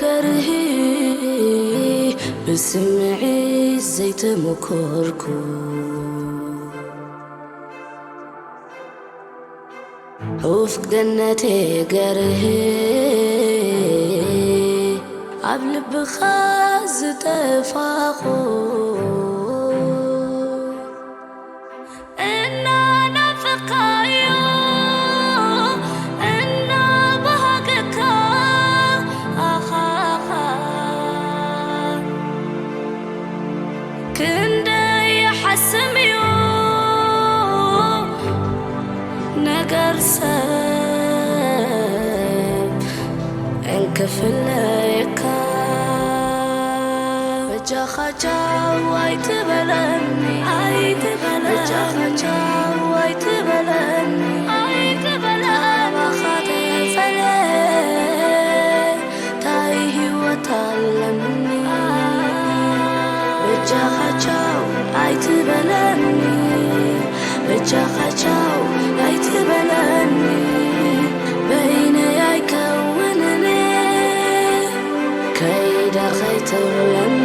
ገርሂ ብስምዒት ዘይተመኮርኩ ዑፍ ገነቴ ገርሂ ኣብ ልብኻ ዝጠፋኹ እናናፈኻዮ እናባሃገካ ኣኻኻ ክንደይ ይሓስም እዩ ነገር ሰብ እንክፍለየካ በጃኻ ቻው ኣይትበለኒ ኣይትበለኒ በጃኻ ቻው ኣይትበለኒ ኣይትበለኒ ካባኻ ተፈልየ ታይ ህይወት ኣለኒ በጃኻ ቻው ኣይትበለኒ በጃኻ ቻው ኣይትበለኒ በይነይ ኣይከውንን ከይደ ከይትብለኒ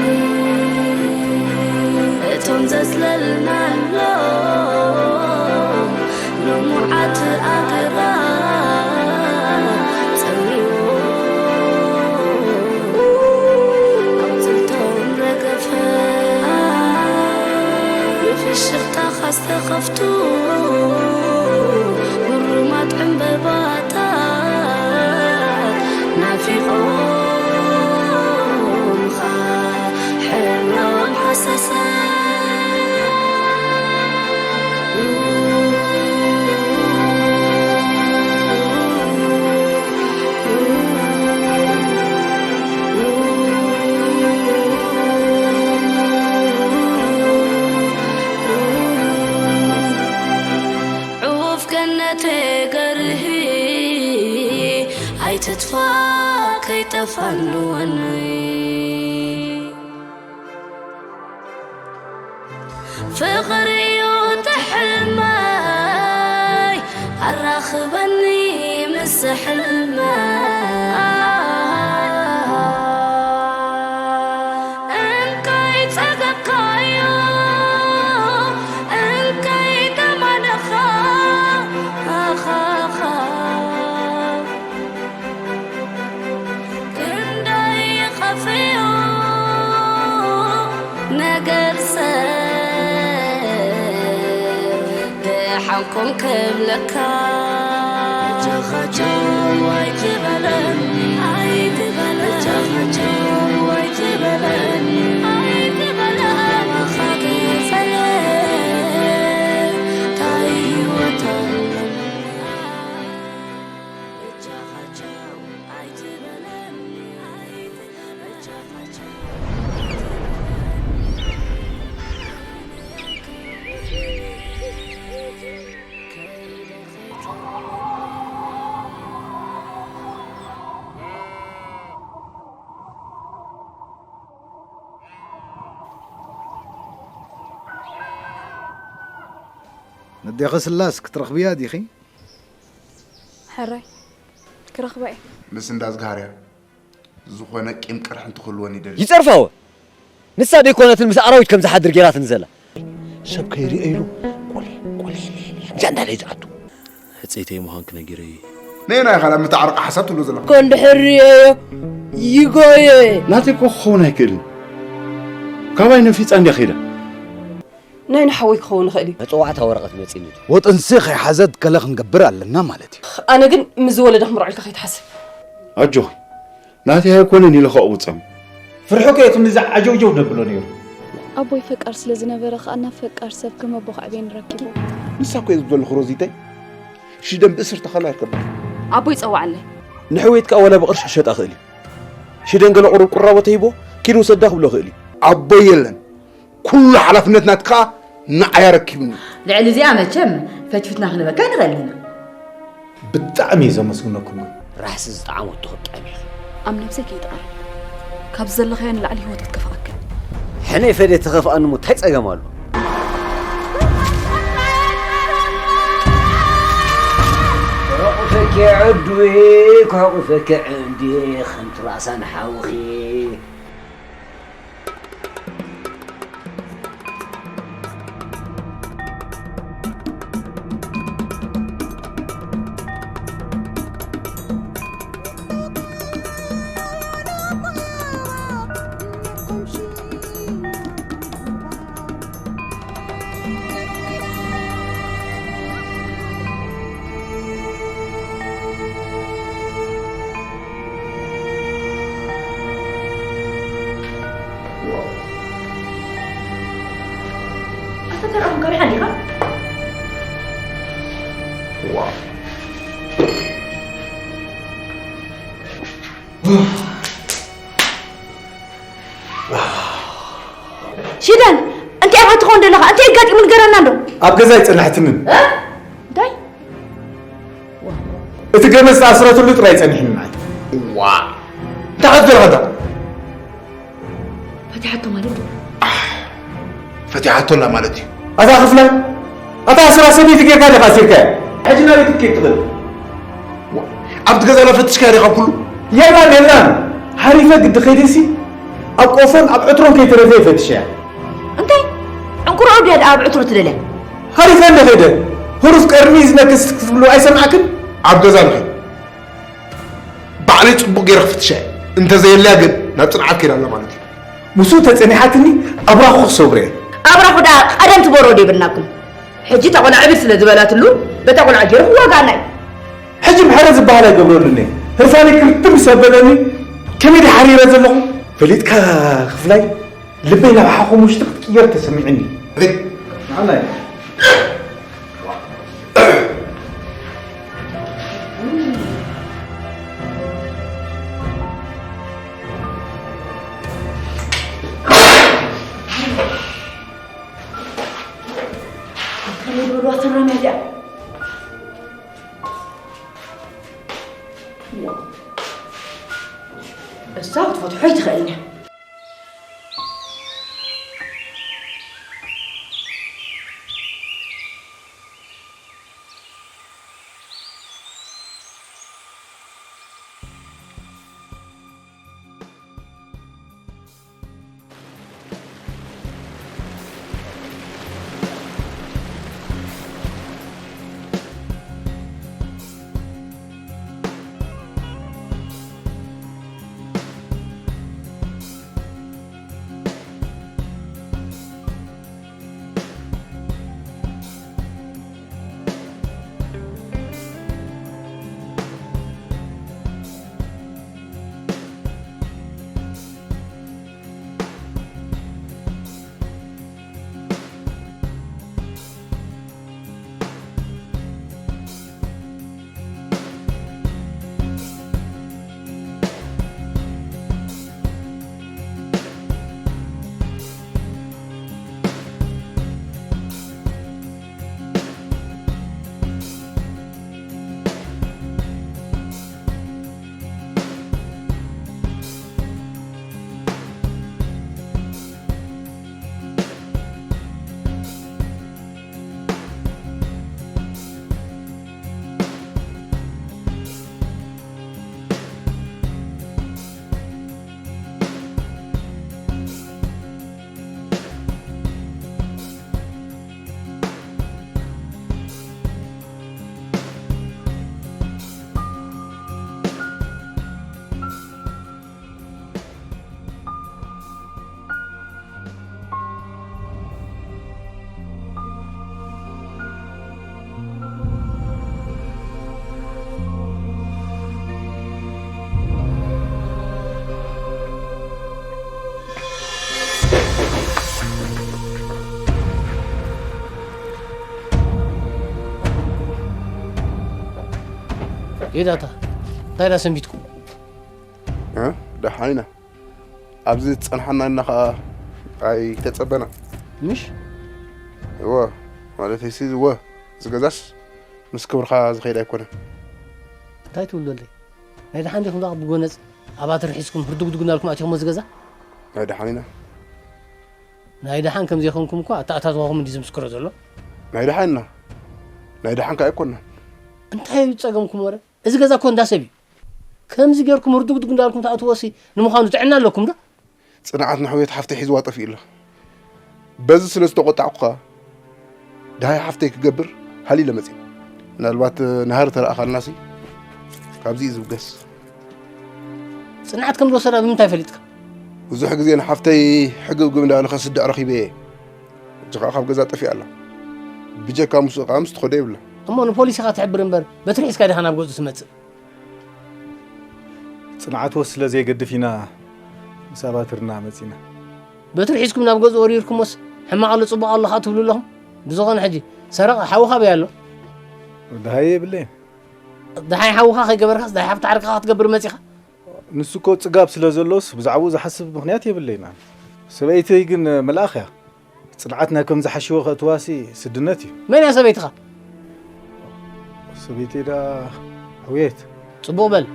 እቶም ዘጽለልናሎም ልሙዓት ኣግራብ ጸሚሙ ኣቑጽልቶም ረገፈ ብፍሽኽታኻ ዝተኸፍቱ ግሩማት ዕምበባታት ናፊቖምኻ ሕብሮም ሃሰሰ ዑፍ ገነቴ ገርሂ ኣይትጥፋ ከይጠፋኒ ወነይ ፍቕሪ እዩ እቲ ሕልመይ ኣራኽበኒ ምስ ሕልመይ እንከይ ጸገብካዮ እንከይ ደማነኻ ኣኻኻ ክንደይ ይኸፍዮ ነገር ሰብ ደሓንኩም ክብለካ ጃኻቸው ኣይትበለኒ ኣይትበለኒ ጃኻቸው ኣይትበለኒ ኣይትበለኒ ታይ ህይወት ኣለኒ ነዴኺ ስላስ ክትረኽብያ ዲኺ? ሕራይ ክረኽባ እየ። ምስ እንዳ ዝግሃርያ ዝኾነ ቂም ቅርሒ እንትኽልወን ይደሊ። ይጸርፋወ ንሳ ደይኮነትን ምስ ኣራዊት ከም ዝሓድር ጌራትን ዘላ። ሰብ ከይሪኦ ኢሉ ቆሌ ቆሌ ጃንዳ ለይ ዝኣቱ። ሕጽይተይ ምዃንኪ ነጊረዮ እዩ። ነየናይ ኢኻ ላብ ምትዓርቕ ሓሳብ ትብሎ ዘለኻ? እኮ እንድሕር ርእየዮ ይጎዮ እየ። ናተይ እኮ ክኸውን ኣይክእልን። ካባይ ነፊጻ እንድያ ከይዳ። ናይ ንሓወይ ክኸውን ይኽእል እዩ። መጸዋዕታ ወረቐት መጺእኒ። ወጥንሲ ከይሓዘት ገለ ክንገብር ኣለና ማለት እዩ። ኣነ ግን ምስ ዝወለደ ክምርዖልካ ከይትሓስብ። ኣጆኺ ናተይ ኣይኮነን ኢለ ከቕብጾም። ፍርሑ ከ ከምዚ ዓጀውጀው ደብሎ ነይሩ። ኣቦይ ፈቃር ስለ ዝነበረ ከኣ ናብ ፈቃር ሰብ ከም ኣቦ ከዕብየኒ ረኪቦ። ንሳ እኮ እየ ዝብለልኺ ሮዚተይ። ሽደን ብእስርታ ከላ ይርከባ። ኣቦይ ጸዋዕለይ። ንሕውየት ከኣ ዋላ ብቕርሺ ክሸጣ ክእል እዩ። ሽደን ገለ ቁሩብ ቁራቦ ተሂቦ ኪድ ውሰዳ ክብሎ ክእል እዩ። ኣቦይ የለን። ኩሉ ሓላፍነት ናትካ ንዓይ ኣረኪብኒ። ልዕሊ እዚኣ መቸም ፈትፊትና ክንበካ ኣይንኽእልን ኢና። ብጣዕሚ እየ ዘመስግነኩም ግን። ራሕሲ ዝጠዓሞ ትኹብ ጠሚኺ። ኣብ ነብሰይ ከይትቐርብ። ካብ ዘለኻዮ ንላዕሊ ህይወት ክትከፍኣካ። ሕነ ፈደ ተኸፍኣኒ እሞ እንታይ ጸገም ኣሎ? ሕቑፈኪ የዕዱይ ክሕቑፈኪ ዕንዲ ከም ትራሳን ሓውኺ። ኣፈተርኦም ከቢሓ ዲኻ? ሽደን፣ እንታይ ኢኻ ትኸውን ዘለኻ? እንታይ ኣጋጢሙ ንገረና እንዶ። ኣብ ገዛ ኣይጸናሕትንን። እ? እንታይ? እቲ ገመድ ዝተኣስረትሉ ጥራይ ጸኒሕኒ ንዓይ። ዋ! እንታይ ክትብል ኣለኻ? ፈቲሓቶ ማለት? ፈቲሓቶ ኣላ ማለት እዩ። ኣታ ክፍላይ፣ ኣታ ኣስራ ሰበይቲ ጌርካ ዲኻ ኣሲርካያ? ሕጂ ናበይ ክትከይድ ትኽእል? ዋ! ኣብቲ ገዛ ላ ፈትሽካያ ዲኻ ኩሉ? የላን፣ የላን። ሃሪፈ ግዲ ከይደሲ፣ ኣብ ቆፎን ኣብ ዕትሮን ከይተረፈ ይፈትሸያ። እንታይ? ዕንቁርዖ ድያ ደኣ ኣብ ዕትሮ ትደልያ? ሃሪፈ እንደ ከይደ፣ ህሩፍ ቀርኒ ዝነክስ ክትብሉ ኣይሰማዕክን? ኣብ ገዛ ንኸይድ። ባዕለይ ጽቡቕ ገይረ ክፍትሻ እየ። እንተዘየልያ ግን ናብ ጽንዓት ከይዳ ኣላ ማለት እዩ። ምስኡ ተጸኒሓትኒ ኣብራኹ ክሰብሮ እየ። ኣብራኹ ደኣ ቀደም ትበሮ ዶ ይብልናኩም? ሕጂ እታ ቆልዓ ዕብድ ስለ ዝበላትሉ፣ በታ ቆልዓ ገይሩ ክዋጋኣና እዩ። ሕጂ ምሕረት ዝበሃል ኣይገብረሉን እየ። ህርፋነይ ክርትም ምስ ኣበለኒ፣ ከመይ ድየ ሓሪረ ዘለኹ? ፈሊጥካ ክፍላይ፣ ልበይ ናብ ሓኹም ውሽጢ ክትቅየር ተሰሚዑኒ። ሪድ። ንዓናይ። ከመይ ዝበልዋ ሰራምያ እዚኣ? እሳ ክትፈትሖ ኣይትኽእልን እያ። ጌታታ፣ እንታይ ደኣ ሰንቢትኩም? እ? ደሓን ኢና። ኣብዚ ዝጸንሓና እና ኸኣ ኣይተጸበና። ምሽ? እወ፣ ማለተይሲ እወ፣ እዚ ገዛስ ምስ ክብርኻ ዝኸይድ ኣይኮነን። እንታይ ትብሉ ኣለይ? ናይ ደሓን ዲኹም ደኣ ብጎነጽ ኣባትር ሒዝኩም ህርድጉድጉ እናልኩም ኣቲኹም እዚ ገዛ? ናይ ደሓን ኢና። ናይ ደሓን ከም ዘይኮንኩም እኮ ኣተኣታትዋኹም እንዲ ዝምስክሮ ዘሎ። ናይ ደሓን ኢና። ናይ ደሓን ከኣ ኣይኮንና። እንታይ እዩ ጸገምኩም ወረ? እዚ ገዛ እኮ እንዳ ሰብ እዩ። ከምዚ ጌርኩም ርዱግዱግ እንዳልኩም ትኣትዎሲ ንምዃኑ ጥዕና ኣለኩም ዶ? ጽንዓት ንሕውየት ሓፍተይ ሒዝዋ ጠፊኡ ኣሎ። በዚ ስለ ዝተቖጣዕኩኻ፣ ደሃይ ሓፍተይ ክገብር ሃሊለ መጺእ። ምናልባት ናህሪ ተረኣኻልናሲ፣ ካብዚ እዩ ዝብገስ። ጽንዓት ከም ዝወሰዳ ብምንታይ ፈሊጥካ? ብዙሕ ግዜ ንሓፍተይ ሕግብግብ እንዳበለ ከስድዕ ረኺበ እየ። ሕጂ ኸኣ ካብ ገዛ ጠፊኣ ኣላ። ብጀካ ምስኡ ኸኣ ምስ ትኸዶ የብላ። እሞ ንፖሊስ ኢኻ ትሕብር እምበር፣ በትሪ ሒዝካ ዲኻ ናብ ገዝኡ ትመጽእ? ጽንዓት ወስ ስለ ዘይገድፍ ኢና ምስ ኣባትርና መጺና። በትሪ ሒዝኩም ናብ ገዝኡ ወሪርኩሞስ፣ ሕማቕ ኣሎ ጽቡቕ ኣሎ ኸኣ ትብሉ ኣለኹም? ብዝኾነ ሕጂ፣ ሰረቐ ሓውኻ ኣበይ ኣሎ? ደሃይ የብለይን። ደሃይ ሓውኻ ከይገበርካስ፣ ደሃይ ሓፍቲ ዓርክኻ ክትገብር መጺኻ? ንሱ እኮ ጽጋብ ስለ ዘሎስ፣ ብዛዕባኡ ዝሓስብ ምኽንያት የብለይን። ሰበይተይ ግን መልኣኽ እያ። ጽንዓት ናይ ከምዚ ሓሽወ ከእትዋሲ ስድነት እዩ። መን እያ ሰበይትኻ? ሰበይተይ ደኣ ሕውየት። ጽቡቕ በል።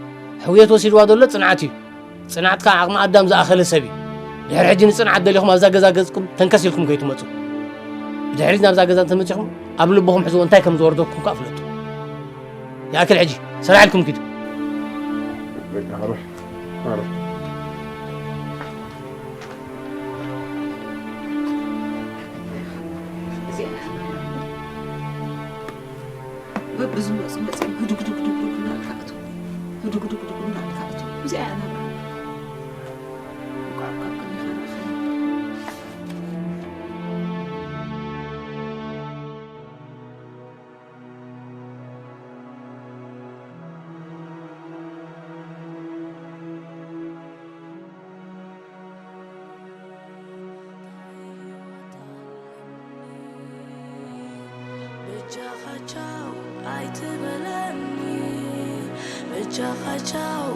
ሕውየት ወሲድዋ ዘሎ ጽንዓት እዩ። ጽንዓት ከኣ ዓቕሚ ኣዳም ዝኣኸለ ሰብ እዩ። ድሕሪ ሕጂ ንጽንዓት ደሊኹም ኣብዛ ገዛ ገጽኩም ተንከስ ኢልኩም ከይትመጹ። ብድሕሪት ናብዛ ገዛ እንተመጺኹም ኣብ ልብኹም ሕዝዎ እንታይ ከም ዝወርደኩም ከኣ ፍለጡ። ይኣክል ሕጂ ሰላሕ ኢልኩም ኪዱ። በቃ፣ ኣረ፣ ኣረ። እዚኣ በብዝመፁ መፅኦም ህዱግዱግ ዱግዱግ እናልካ እትው። ህዱግዱግ ዱግዱግ እናልካ እትው። እዚኣ እያ ናብራ። እንቋዕ ካብ ቅድሚኻ ረኣኻኒ። በጃኻ ቻው ኣይትበለኒ፣ በጃኻ ቻው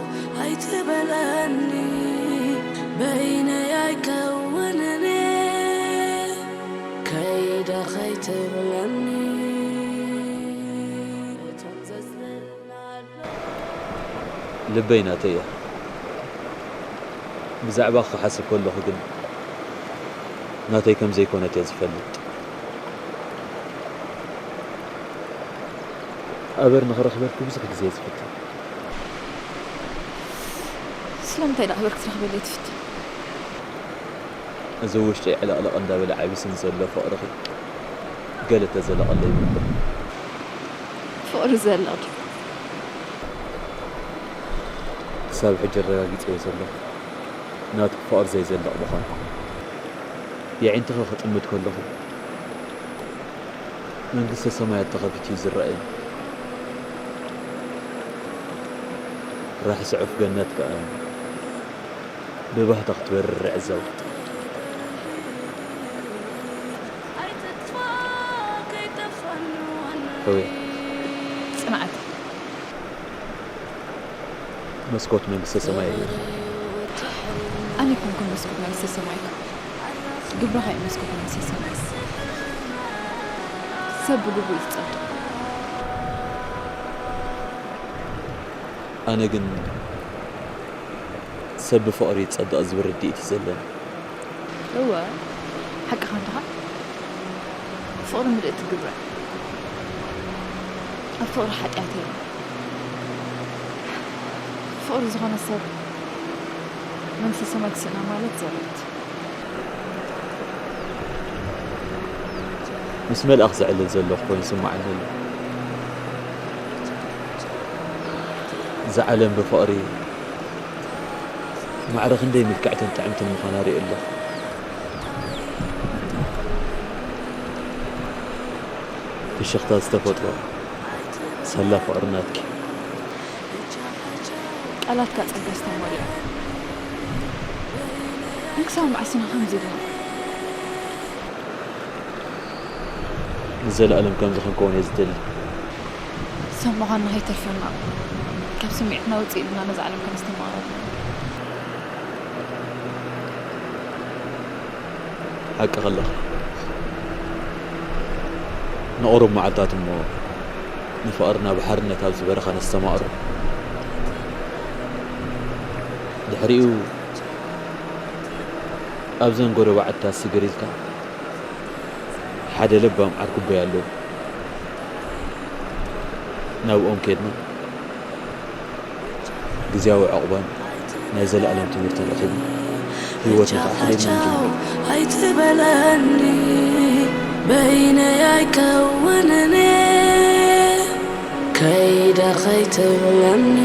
ኣይትበለኒ፣ በይነይ ኣይከውንን ከይደ ከይትብለኒ። እቶም ዘዝበልና ኣሎ። ልበይ ናተይ እያ። ብዛዕባኺ ክሓስብ ከለኹ ግን ናተይ ከም ዘይኮነት እየ ዝፈልጥ። ኣበር ንኽረኽበኪ ብዙሕ ግዜ እየ ዝፍትን። ስለምንታይ ደኣ ኣበር ክትረኽበለይ ትፍትን? እዚ ውሽጠይ ዕልቕልቕ እንዳበለ ዓቢስኒ ዘሎ ፍቕርኺ ገለ ተዘለቐለይ እምበር። ፍቕሪ ዘለቕ ድዩ? ክሳብ ሕጂ ኣረጋጊጸዮ ዘለኹ ናትኪ ፍቕሪ ዘይዘልቕ ምዃኑ። የዒንትኺ ክጥምት ከለኹ መንግስተ ሰማያት ተኸፊቱ እዩ ዝረኣየኒ። ራሕሲ ዑፍ ገነት ከኣ ብባህታ ክትበርር እዕዘባ። ሕውያ። ጽንዓት። መስኮት መንግስተ ሰማይ እየ። ኣነ ኣይኮንኩን መስኮት መንግስተ ሰማይካ። ግብርኻ እዩ መስኮት መንግስተ ሰማይ። ሰብ ብግብሩ እዩ ዝጸድቕ። ኣነ ግን ሰብ ብፍቕሪ ይጸድቕ ዝብል ርድኢት እዩ ዘለኒ። እወ፣ ሓቅኻ እንዲኻ። ፍቕሪ ምልእቲ ግብረ። ኣብ ፍቕሪ ሓጢኣት የለን። ፍቕሪ ዝኾነ ሰብ መንግስተ ሰማይ ክስእና ማለት ዘበት። ምስ መልኣኽ ዘዕልል ዘለኹ ኮይኑ ይስምዓኒ ኣሎ። እዛ ዓለም ብፍቕሪ ማዕረ ክንደይ ምልክዕትን ጥዕምትን ምዃና ርእየ ኣለኹ። ፍሽኽታ ዝተፈጥሮ ሳላ ፍቕሪ ናትኪ። ቃላትካ ጸጋ ዝተመልኦ። ንክሳብ መዓስ ኢና ከምዚ ኢልና? ንዘለኣለም ከምዚ ክንከውን እየ ዝደሊ። ሰብ ምዃንና ከይተርፈና፣ ካብ ስምዒትና ውፅእ ኢልና ነዛ ዓለም ከነስተማቕራ። ሓቅኺ ኣለኺ። ንቑሩብ መዓልታት እሞ ንፍቕርና ብሓርነት ኣብዚ በረኻ ነስተማቕሮ። ድሕሪኡ ኣብዘን ጎረባዕትታት ስግር ኢልካ ሓደ ለባም ዓርኩቦይ ኣለዉ። ናብኦም ኬድና ግዝያዊ ዕቑባን ናይ ዘለኣለም ትምህርትን ረኺቡ፣ ህይወት ንኽኣ ሓሊል ምንጅምር። ኣይትበለኒ፣ በይነይ ኣይከውንን እየ፣ ከይደ ከይትብለኒ።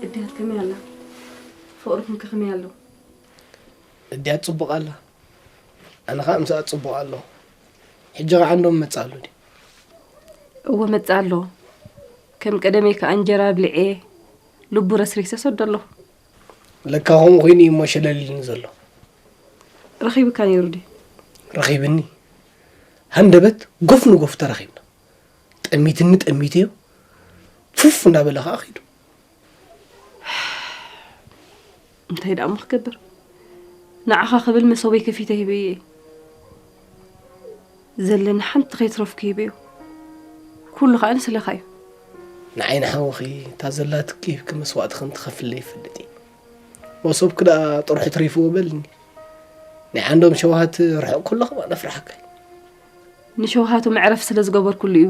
እድያት ከመይ ኣላ? ፍቕርኹም ከ ከመይ ኣሎ? እድያት ጽቡቕ ኣላ። ኣነ ኸኣ ምሳኣ ጽቡቕ ኣለኹ። ሕጂ ኸዓ እንዶ መጽእ ኣሎ ድዩ? እወ መጽእ ኣሎ። ከም ቀደመይ ከኣ እንጀራ ኣብሊዐ ልቡ ረስሪሰ ሰዶ ኣለኹ። ለካ ከምኡ ኮይኑ እዩ እሞ ሸለል ኢሉኒ ዘሎ። ረኺቡካ ነይሩ ድዩ? ረኺብኒ። ሃንደበት ጎፍ ንጎፍ ተራኺብና። ጠሚትኒ ጠሚተዮ ፉፍ እናበለ ኸዓ ኸይዱ። እንታይ ደኣ እሞ ክገብር? ንዓኻ ክብል መሶበይ ከፊተ ሂበዮ እየ። ዘለኒ ሓንቲ ከይትረፍኩ ሂበዮ። ኩሉ ኸኣ ንስለኻ እዩ። ንዓይ ንሓውኺ እታ ዘላትኪ ሂብኪ መስዋእቲ ከም ትኸፍልለይ ይፈልጥ እየ። መሶብኪ ደኣ ጥርሑ ትሪፍዎ በልኒ። ናይ ዓንዶም ሸውሃት ርሑቕ ከሎ ኸኣ ነፍርሓካ እዩ። ንሸውሃቱ መዕረፊ ስለ ዝገበርኩሉ እዩ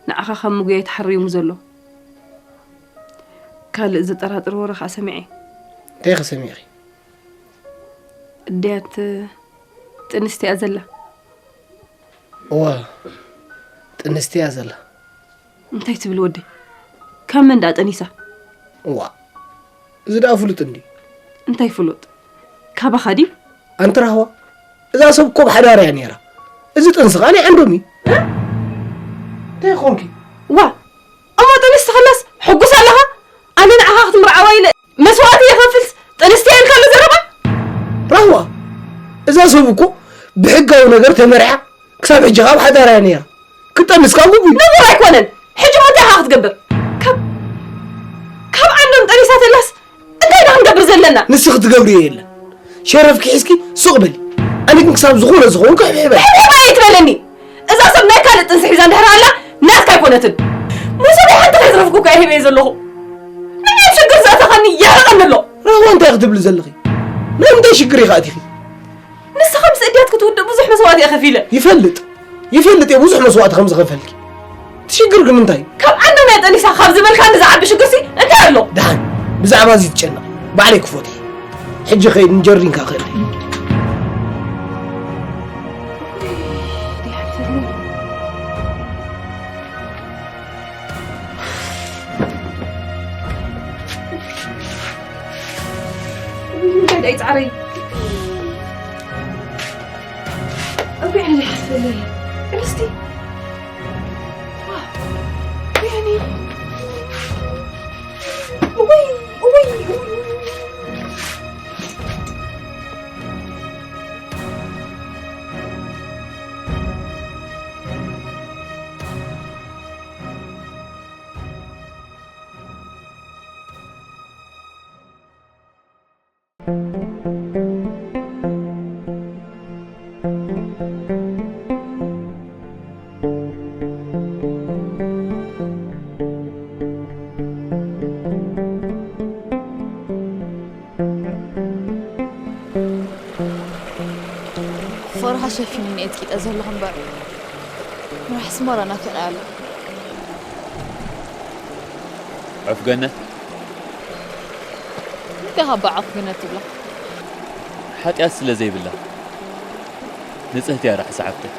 ንዓኻ ካብ ምጉያይ ተሓርዩሙ ዘሎ። ካልእ ዘጠራጥር ወረ ኸኣ ሰሚዐ። እንታይ ኢኺ ሰሚዕኺ? እድያት ጥንስቲ እያ ዘላ። እዋ፣ ጥንስቲ እያ ዘላ። እንታይ ትብል ወደይ? ካብ መን ደኣ ጠኒሳ? እዋ፣ እዚ ደኣ ፍሉጥ እንድዩ። እንታይ ፍሉጥ? ካባኻ ድዩ? ኣንቲ ራህዋ፣ እዛ ሰብ እኮ ብሓዳር እያ ነይራ። እዚ ጥንሲ ኸኣ ናይ ዓንዶም እዩ። እንታይ ኾንኪ? ዋ፣ እሞ ጥንስቲ ኸላስ ሕጉስ ኣለኻ? ኣነ ንዓኻ ክትምርዓዋ ኢለ መስዋእቲ የኸፍልስ ጥንስቲ እያ ኢልካ ኣሎ ዘረባ? ራህዋ፣ እዛ ሰብ እኮ ብሕጋዊ ነገር ተመርዓ ክሳብ ሕጂ ካብ ሓዳር እያ ነይራ። ክጠንስ ካብ ግቡእ እዩ። ነውር ኣይኮነን። ሕጂ እሞ እንታይ ኢኻ ክትገብር? ካብ፣ ካብ ዓንዶም ጠኒሳ ተላስ እንታይ ደኣ ክንገብር ዘለና? ንስኺ ትገብርዮ የለን። ሸረፍኪ ሒዝኪ ሱቕ በሊ። ኣነ ግን ክሳብ ዝኾነ ዝኸውን ክሕብሕበ። ሕብሕብ ኣይትበለኒ። እዛ ሰብ ናይ ካልእ ጥንሲ ሒዛ እንድሕር ኣላ ናትካ ኣይኮነትን። መሶበይ ሓንቲ ከይትረፍኩ እኮ እየ ሂበዮ ዘለኹ። ንዓይ ሽግር ዘእተኻኒ የርቐኒ ኣሎ። ራህዋ እንታይ ክትብሊ ዘለኺ? ናይ ምንታይ ሽግር ኢኻ ኣቲኺ? ንስኻ ምስ እድያት ክትውድእ ብዙሕ መስዋእቲ እየ ከፊለ። ይፈልጥ፣ ይፈልጥ እየ ብዙሕ መስዋእቲ ከም ዝኸፈልኪ። እቲ ሽግር ግን እንታይ እዩ? ካብ ዓንዶም እያ ጠኒሳ ካብ ዝበልካኒ ዝዓቢ ሽግርሲ እንታይ ኣሎ? ደሓን፣ ብዛዕባ እዚ ትጨነቕ፣ ባዕለይ ክፈትሖ። ሕጂ ከይድ እንጀሪንካ ክእል። እንታይ ደኣ ይጻዕረይ? ኣጉያኒ ደይ ሓስበለይ። ቅድስቲ። ዋ፣ ኣጉያኒ። እወይ፣ እወይ፣ እወይ። ፍቕርኻ ሸፊኑኒ እየ ጽቂጠ ዘለኹ እምበር፣ ምራሕ ኣስመራ ናፊቐ ኣለኹ። ዑፍ ገነት። እንታይ ካብ በዓኹ ገነት ትብላ? ሓጢኣት ስለ ዘይብላ። ንጽህቲ እያ ራሕሲ ሓፍተይ።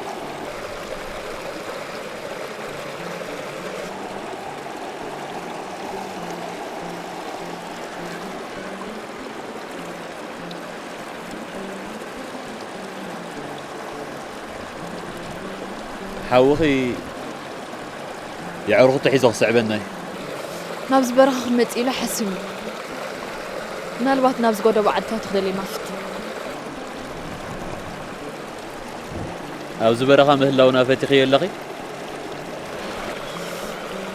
ሓውኺ የዕሩኽቱ ሒዞ ክስዕበና እዩ። ናብዚ በረኻ ክመጽእ ኢሉ ሓሲቡ። ምናልባት ናብዚ ጎደቦ ዓድታት ክደልየና ፍትን። ኣብዚ በረኻ ምህላውና ፈቲኽዮ ኣለኺ?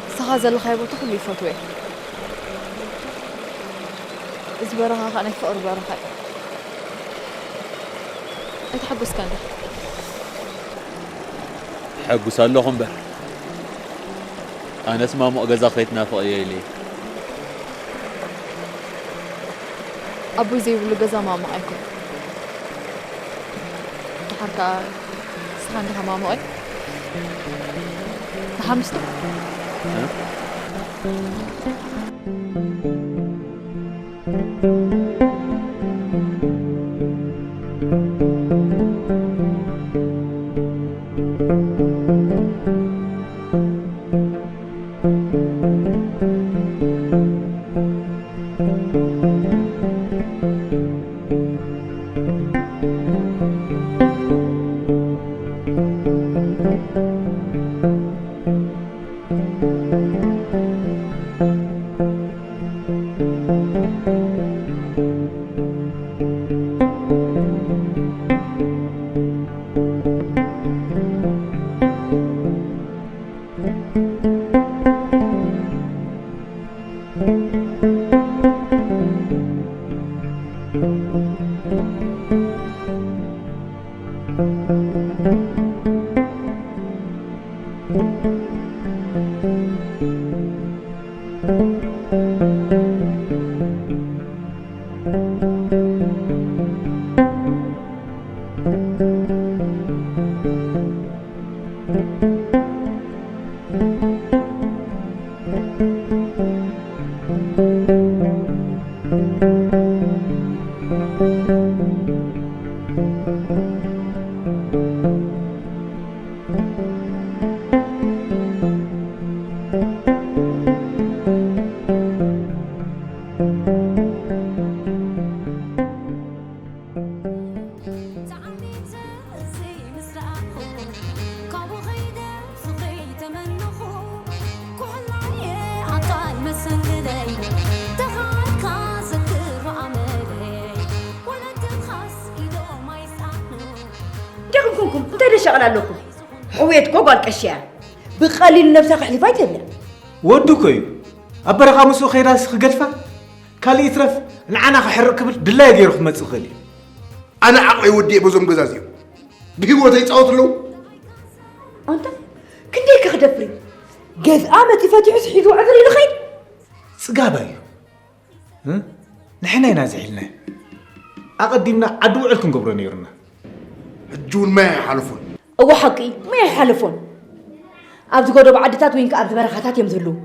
ንስኻ ዘለኻዮ ቦታ ኩሉ ይፈትዎ እየ። እዚ በረኻ ኸኣ ናይ ፍቕሪ በረኻ እዩ። ኣይተሓጎስካን ዲኻ? ሕጉስ ኣለኹ እምበር። ኣነስ ማሙቕ ገዛ ከይትናፍቕ እየ ኢለ። ኣቦይ ዘይብሉ ገዛ ማሙቕ ኣይኮን። ደሓር ከኣ ንስኻ እንዲኻ ማሙቐይ። ንሓምሽተ? እ? እንታይ ደሻቕል ኣለኩም? ሕውየት እኮ ጓል ቀሺ እያ። ብቐሊሉ ነብሳ ከሕልፋ ኣይትብልን። ወዱ እኮ እዩ። ኣብ በረኻ ምስኡ ከይዳስ ክገድፋ? ካልእ ይትረፍ፣ ንዓና ክሕርቕ ክብል ድላዩ ገይሩ ክመጽእ ይኽእል እዩ። ኣነ ዓቕመይ ወዲኤ በዞም ገዛ እዚኦም ብህይወተይ ይጻወቱ ኣለዉ። ኣንታ ክንደይ ከ ክደፍር እዩ? ገዝኣ መጺኡ ፈቲሑስ ሒዙ ዕብር ኢሉ ኸይድ። ጽጋባ እዩ። እ? ንሕና ኢና ዝሒልናዮ። ኣቐዲምና ዓዲ ውዕል ክንገብሮ ነይሩና። ሕጂ እውን ማይ ኣይሓለፎን። እወ ሓቂ፣ ማይ ኣይሓለፎን። ኣብዚ ጎደቦ ዓድታት ወይን ከኣ ኣብዚ በረኻታት እዮም ዝህልዉ።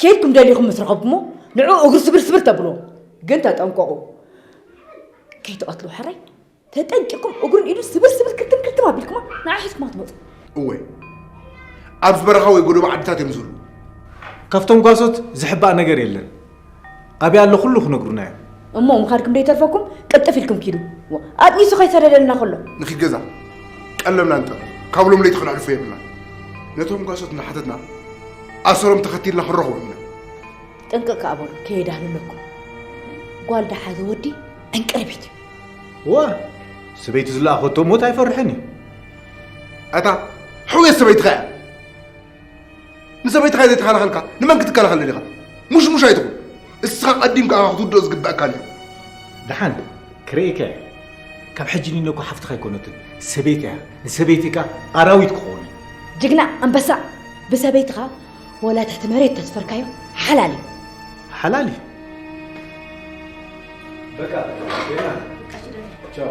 ኬድኩም ደሊኹም ምስ ረኸብኩሞ ንዕኡ እግሩ ስብር ስብር ተብልዎ። ግን ተጠንቀቑ። ከይትቐትልዎ ሕራይ። ተጠንቂቕኩም እግሩን ኢዱን ስብር ስብር ክርትም ክርትም ኣቢልኩሞ ንዓ ሒዝኩማ ትመጹ። እወ። ኣብዚ በረኻ ወይ ጎደቦ ዓድታት እዮም ዝህልዉ። ካብቶም ጓሶት ዝሕባእ ነገር የለን። ኣበይ ኣሎ ኩሉ ክነግሩና እዮም። እሞ ምኻድኩም ደይተርፈኩም ቅልጥፍ ኢልኩም ኪዱ። ዋ፣ ኣጥኒሱ ከይሰደደልና ከሎ። ንኺድ ገዛ ቀለብና ንጠብ። ካብ ሎም ለይቲ ክነሕልፎ የብልና። ነቶም ጓሶት እናሓተትና ኣሰሮም ተኸቲልና ክንረኽቦም ኢና። ጥንቅቕ ከኣ በሉ፣ ከየዳህልለኩም። ጓል ደሓዘ ወዲ ዕንቅርቢት እዩ። ዋ፣ ሰበይቲ ዝለኣኸቶ ሞት ኣይፈርሕን እዩ። ኣታ ሕውየት ሰበይትኻ እያ። ንሰበይትኻ ዘይተኸላኸልካ ንመን ክትከላኸል ደሊኻ? ሙሽሙሽ ኣይትኹን። እስኻ ቀዲምካ ኢኻ ክትውድኦ ዝግበኣካ ነይሩ። ደሓን ክርእየካ እየ። ካብ ሕጂ ንነኮ ሓፍትኻ ኣይኮነትን፣ ሰበይቲ እያ። ንሰበይቲ ከኣ ኣራዊት ክኸውን እዩ። ጅግና ኣንበሳ፣ ብሰበይትኻ ወላ ትሕቲ መሬት ተስፈርካዮ ሓላል እዩ። ሓላል እዩ። በቃ፣ ቻው።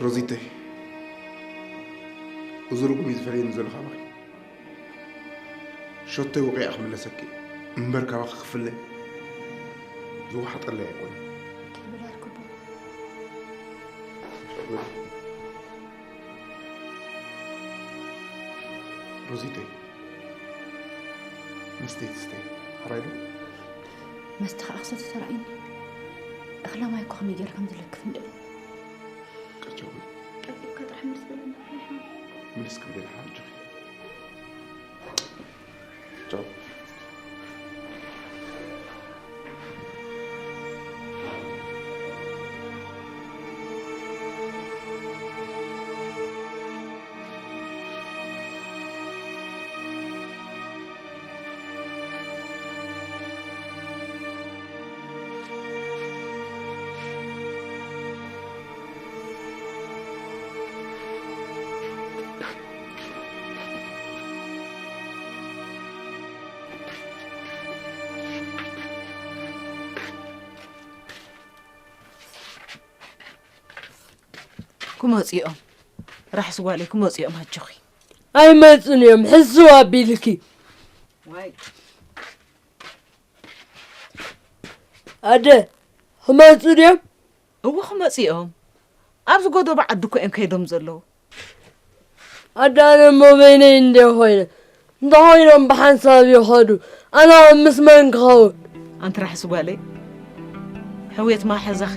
ሮዚተይ፣ እዚ ርጉም እዩ ዝፈልየኒ ዘሎ ካባኺ። ሸቶይ ወቂዐ ክምለሰኪ እምበር ካባኺ ክፍለ ዝወሓጠለይ ኣይኮነን። ሮዚተይ፣ መስተይ ትስተይ፣ ሕራይ ዶ? መስተ ከኣ ክሰቲ ተራእዩኒ። እኽለ ማይ እኮ ከመይ ገይሩ ከም ዝለክፍ እንድዒ። ቀጨው። ቀልጢፍካ ጥራሕ ምልስ በለኒ። ምልስ ክብል ኢልካ ኣጆኺ። ቻው። ክመጽኦም። ራሕሲ ጓለይ ክመጽኦም ኣጆኺ። ኣይመጽን እዮም፣ ሕስው ኣቢልኪ። ዋይ። ኣደ፣ ክመጹ ድዮም? እወ ክመጽኦም። ኣብዚ ጎደቦ ዓዲ እኮ እዮም ከይዶም ዘለዉ። ኣደ፣ ኣነ እሞ በይነይ እንደ ኮይነ፣ እንተኾይኖም ብሓንሳብ ይኸዱ፣ ኣነ ምስ መን ክኸውን? ኣንቲ ራሕሲ ጓለይ፣ ሕውየት ማሓዛኺ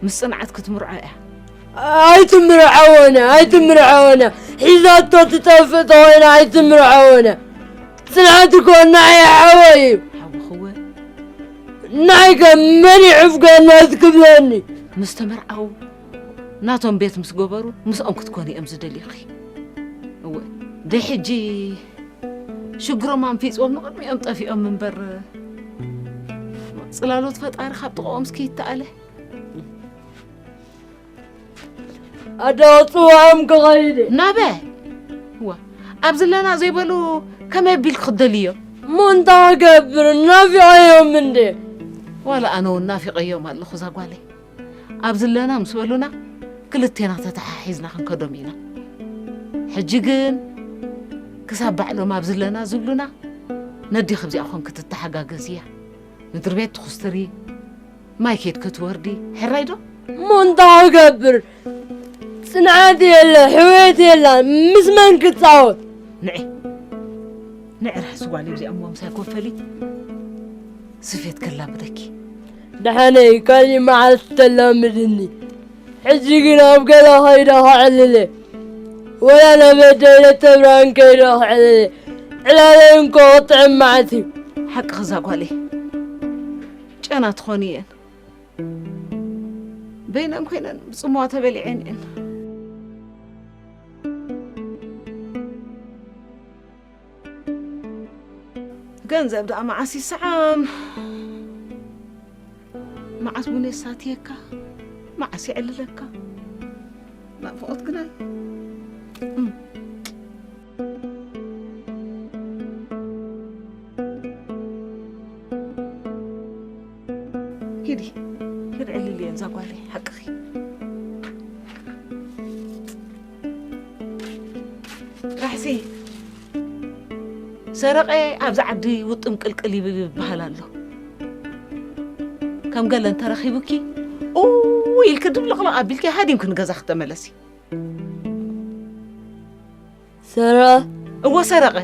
ምስ ጽንዓት ክትምርዖ እያ። ኣይትምርዓወነ፣ ኣይትምርዓወነ። ሒዛቶ ትጠፍእ ተኾይና ኣይትምርዓወነ። ጽንዓት እኮ ናይ ሓወይ እዩ። ሓውኽወ ናይ ከ መን ይዕፍገና ክብለኒ? ምስ ተመርዓው ናቶም ቤት ምስ ገበሩ ምስኦም ክትኮኒ እዮም ዝደልዩኺ። እወ፣ ደይ ሕጂ ሽግሮም ኣንፊጽዎም ንቕድሚኦም ጠፊኦም እምበር፣ ጽላሎት ፈጣሪ ካብ ጥቕኦም እስኪ ይተኣለ። ኣደ፣ ክጽውዖም ክኸይድ እየ። ናበ? ዋ፣ ኣብዚ ኣለና ዘይበሉ ከመይ ኣቢልኪ ክትደልዮ? እሞ እንታይ ክገብር? ናፊቐዮም እንዴ። ዋላ ኣነ እውን ናፊቐዮም ኣለኹ እዛ ጓለይ። ኣብዚ ኣለና ምስ በሉና ክልቴና ተተሓሒዝና ክንከዶም ኢና። ሕጂ ግን ክሳብ ባዕሎም ኣብዚ ኣለና ዝብሉና ነዲኺ ኣብዚኣ ኮንኪ ትተሓጋገዝያ። ምድሪ ቤት ትኹስትሪ፣ ማይ ኬድኪ ትወርዲ፣ ሕራይ ዶ? እሞ እንታይ ክገብር? ጽንዓት የለ፣ ሕውየት የላ፣ ምስ መን ክጻወት? ንዒ፣ ንዒ ራሕሲ ጓለይ፣ እዚኣ እሞ ምሳይ ኮፈሊ፣ ስፌት ከላምደኪ። ደሓነይ፣ ካሊእ መዓልቲ ተላምድኒ። ሕጂ ግን ኣብ ገዛ ከይደ ከዕልል እየ። ወላ ናብ ኣደይ ለተብርሃን ከይደ ከዕልል እየ። ዕላለይ እንኮ ክጥዕም መዓት እዩ። ሓቅኺ እዛ ጓለይ። ጨና ትኾኒ እየን። በይነን ኮይነን ብጽምዋ ተበሊዐን እየን። ገንዘብ ደኣ መዓስ ይሰዓም? መዓስ ቡን የሳትየካ? መዓስ የዕልለካ? ናፍቖት ግናይ። እም። ሂዲ፣ ሂዲ ዕልልየን እዛ ጓለይ፣ ሓቅኺ። ራሕሲ፣ ሰረቐ ኣብዚ ዓዲ ውጥም ቅልቅል ይብል ይበሃል ኣሎ። ከም ገለ እንተረኺቡኪ፣ ኡ ኢልኪ ድብልቕልቕ ኣቢልኪ ሃዲምኪ ንገዛኺ ተመለሲ። ሰረቐ? እወ፣ ሰረቐ።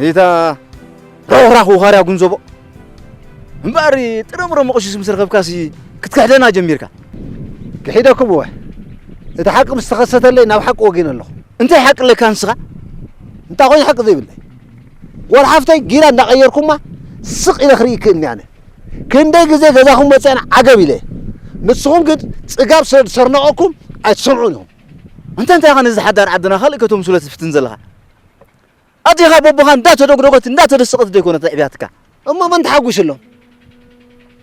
እታ ሮኽራኽ ውኻርያ ጉንዘቦ እምበኣር ጥረምረ መቑሽሽ ምስ ረኸብካሲ ክትክሕደና ጀሚርካ። ክሒደኩም እወ። እቲ ሓቂ ምስ ተኸሰተለይ ናብ ሓቂ ወጊነ ኣለኹ። እንታይ ሓቂ ኣለካ ንስኻ? እንታይ ኮይኑ ሓቂ ዘይብለይ? ጓል ሓፍተይ ጊላ እንዳቐየርኩማ ስቕ ኢለ ክርኢ ይክእልኒ ኣነ። ክንደይ ግዜ ገዛኹም መፅአን ዓገብ ኢለ። ንስኹም ግን ፅጋብ ስለ ዝሰርነቐኩም ኣይትሰምዑን ኢኹም። እንተ እንታይ ኢኻ ነዚ ሓዳር ዓድና ካልእ ከተምስሎ ትፍትን ዘለኻ? ኣዴኻ ቦቦኻ እንዳተደግደገት እንዳተደሰቐት ዘይኮነት ኣዕብያትካ። እሞ መን ተሓጒስሎም?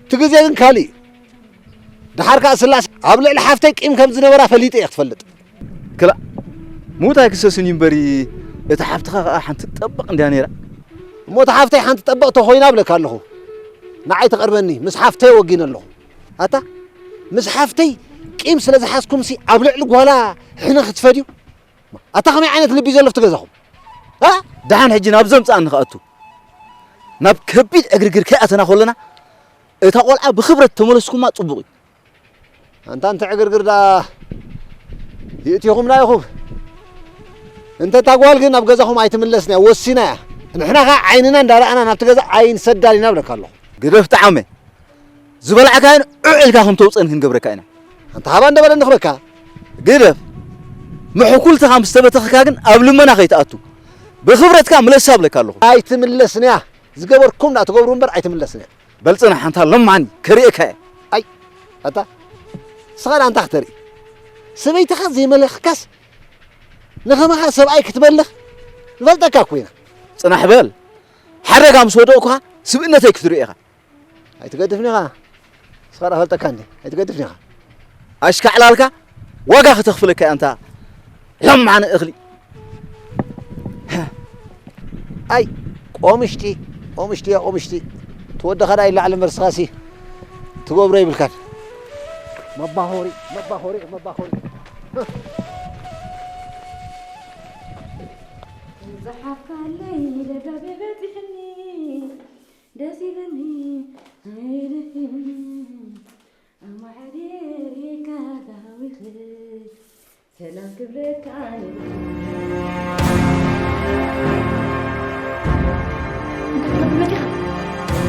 እቲ ግዜ ግን ካልእ እዩ። ደሓር ከኣ ስላስ ኣብ ልዕሊ ሓፍተይ ቂም ከም ዝነበራ ፈሊጠ እየ ክትፈልጥ። ክላእ፣ ምዉት ኣይክሰስን እዩ እምበሪ፣ እታ ሓፍትኻ ከኣ ሓንቲ ጠበቕ እንድያ ነይራ። እሞ እታ ሓፍተይ ሓንቲ ጠበቕ ተኾይና እብለካ ኣለኹ። ንዓይ ትቐርበኒ፣ ምስ ሓፍተይ ወጊነ ኣለኹ። ኣታ፣ ምስ ሓፍተይ ቂም ስለ ዝሓዝኩምሲ ኣብ ልዕሊ ጓላ ሕነ ክትፈድዩ? ኣታ ከመይ ዓይነት ልቢ ዘሎ ኣብቲ ገዛኹም? እ? ደሓን ሕጂ ናብ ዘምጽኣኒ ክኣቱ። ናብ ከቢድ ዕግርግር ከይኣተና ከለና፣ እታ ቆልዓ ብኽብረት ተመለስኩማ ጽቡቕ እዩ። ኣንታ እንተ ዕግርግር ደኣ ይእትኹምና ኢኹም። እንተ እታ ጓል ግን ናብ ገዛኹም ኣይትምለስን እያ፣ ወሲና እያ። ንሕና ኸኣ ዓይንና እንዳረኣና ናብቲ ገዛ ኣይንሰዳን ኢና እብለካ ኣለኹ። ግደፍ ጠዓመ። ዝበላዕካዮን ዑዕ ኢልካ ከም ተውፀን ክንገብረካ ኢና። ኣንታ ሃባ እንደበለ ንኽበካ። ግደፍ። ምሕኩልትኻ ምስ ተበተኽካ ግን ኣብ ልመና ከይትኣቱ። ብኽብረትካ ምለሳ እብለካ ኣለኹ። ኣይትምለስን እያ። ዝገበርኩም ደኣ ትገብሩ እምበር ኣይትምለስን እያ። በል ጽናሕ፣ ኣንታ ለማኒ፣ ከርእየካ እየ። ኣይ፣ ኣታ፣ ንስኻ ደኣ እንታይ ክተርኢ? ሰበይትኻ ዘይመለኽካስ፣ ንኸማኻ ሰብኣይ ክትበልኽ ንፈልጠካ እኮ ኢና። ጽናሕ በል። ሓደጋ ምስ ወደቕኩኻ ስብእነተይ ክትርኢ ኢኻ። ኣይትገድፍኒ ኢኻ። ንስኻ ደኣ ፈልጠካ እንዴ? ኣይትገድፍኒ ኢኻ። ኣሽካዕላልካ ዋጋ ከተኽፍለካ እያ፣ ኣንታ ለማኒ እኽሊ። ኣይ፣ ቆምሽጢ፣ ቆምሽጢ፣ ቆምሽጢ። ትወደኻ ደኣ ይላዕሊ እምበር ንስኻሲ ትገብሮ ይብልካን። መባኾሪ፣ መባኾሪ፣ መባኾሪ። ዝሓፍካለይ ደብዳቤ በጺሕኒ፣ ደስ ኢልኒ፣ ኣይልህን፣ ኣማዕዲርካ ዳዊት፣ ሰላም ክብለካ ይብል። እንታይ ትገብር መጺኻ?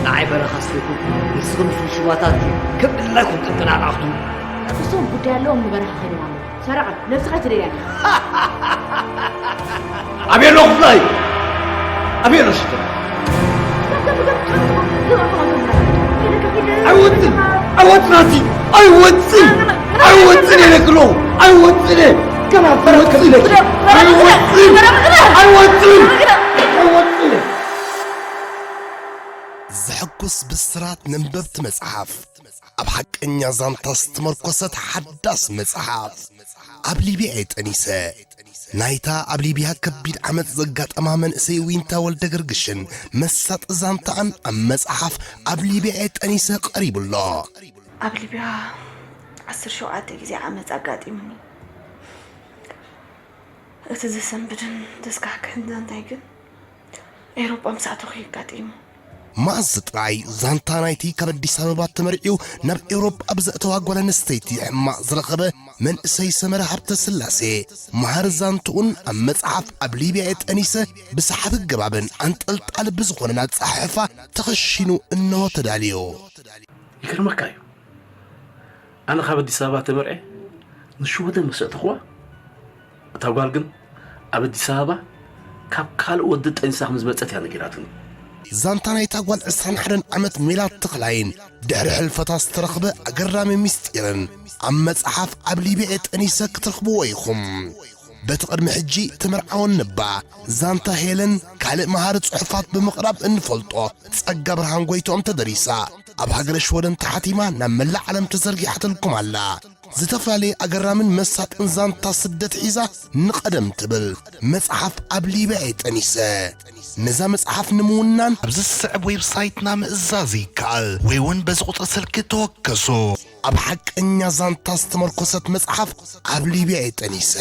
ንዓይ በረኻ ስኢልኩም፣ ንስኺ ምስ ውሽማታት ከም ድላይኩም ተጠናናኽቱ። እሶም ጉዳይ ኣለዎም ንበረኻ ከይዶም ኣለዉ። ሰረቐ፣ ነብስኻ ኣይትደልያን። ኣቤሎ ክፍላይ! ኣቤሎ ሽጥር! ኣይወፅን! ኣይወፅን ኣቲ! ኣይወፅን! ኣይወፅን እየ ክሎ! ኣይወፅን እየ! ገና ኣይወፅን እየ! ኣይወፅን! ኣይወፅን! ኣይወፅን እየ! ዘሐጉስ ብስራት ነንበብቲ መጽሓፍ። ኣብ ሓቀኛ ዛንታ ዝተመርኮሰት ሓዳስ መጽሓፍ። ኣብ ሊብያ እየ ጠኒሰ። ናይታ ኣብ ሊብያ ከቢድ ዓመጽ ዘጋጠማ መንእሰይ ዊንታ ወልደ ገርግሽን መሳጢ ዛንታኣን ኣብ መጽሓፍ ኣብ ሊብያ እየ ጠኒሰ ቀሪቡ ኣሎ። ኣብ ሊብያ ዓሰርተ ሸውዓተ ግዜ ዓመጽ ኣጋጢሙኒ። እቲ ዘሰንብድን ዘስካሕክሕን ዛንታይ ግን ኤውሮጳ ምስ ኣተኹ እዩ ኣጋጢሙ። መኣዝ ጥራይ ዛንታ ናይቲ ካብ ኣዲስ ኣበባ ተመርዕዩ ናብ ኤውሮጳ ብዘእተዋ ጓል ኣንስተይቲ ሕማቕ ዝረኸበ መንእሰይ ሰመረ ሃብተስላሴ፣ መሃሪ ዛንትኡን ኣብ መጽሓፍ ኣብ ሊብያ እየ ጠኒሰ ብሰሓቢ ኣገባብን ኣንጠልጣሊ ብዝኾነን ኣጸሓሕፋ ተኸሺኑ እንሆ ተዳልዩ። ይገርመካ እዩ። ኣነ ካብ ኣዲስ ኣበባ ተመርዕየ ንሽወደን ምስ ኣእተኽዋ፣ እታ ጓል ግን ኣብ ኣዲስ ኣበባ ካብ ካልእ ወዲ ጠኒሳ ከም ዝመጸት እያ ነጊራትኒ። ዛንታ ናይታ ጓል ዕስራን ሓደን ዓመት ሜላት ተኽላይን ድሕሪ ሕልፈታ ዝተረኽበ ኣገራሚ ምስጢርን ኣብ መጽሓፍ ኣብ ሊብያ እየ ጠኒሰ ክትረኽብዎ ኢኹም። በቲ ቅድሚ ሕጂ ተመርዓወን እባ ዛንታ ሄለን ካልእ መሃሪ ጽሑፋት ብምቕራብ እንፈልጦ ጸጋ ብርሃን ጎይትኦም ተደሪሳ፣ ኣብ ሃገረ ሽወደን ተሓቲማ ናብ መላእ ዓለም ተዘርጊሓትልኩም ኣላ። ዝተፈላለየ ኣገራምን መሳጥን ዛንታ ስደት ሒዛ ንቐደም ትብል መጽሓፍ ኣብ ሊብያ እየ ጠኒሰ። ነዛ መጽሓፍ ንምውናን ኣብዚ ዝስዕብ ዌብሳይትና ምእዛዝ ይከኣል ወይ እውን በዚ ቁጽሪ ስልኪ ተወከሱ። ኣብ ሓቀኛ ዛንታ ዝተመርኮሰት መጽሓፍ ኣብ ሊብያ እየ ጠኒሰ።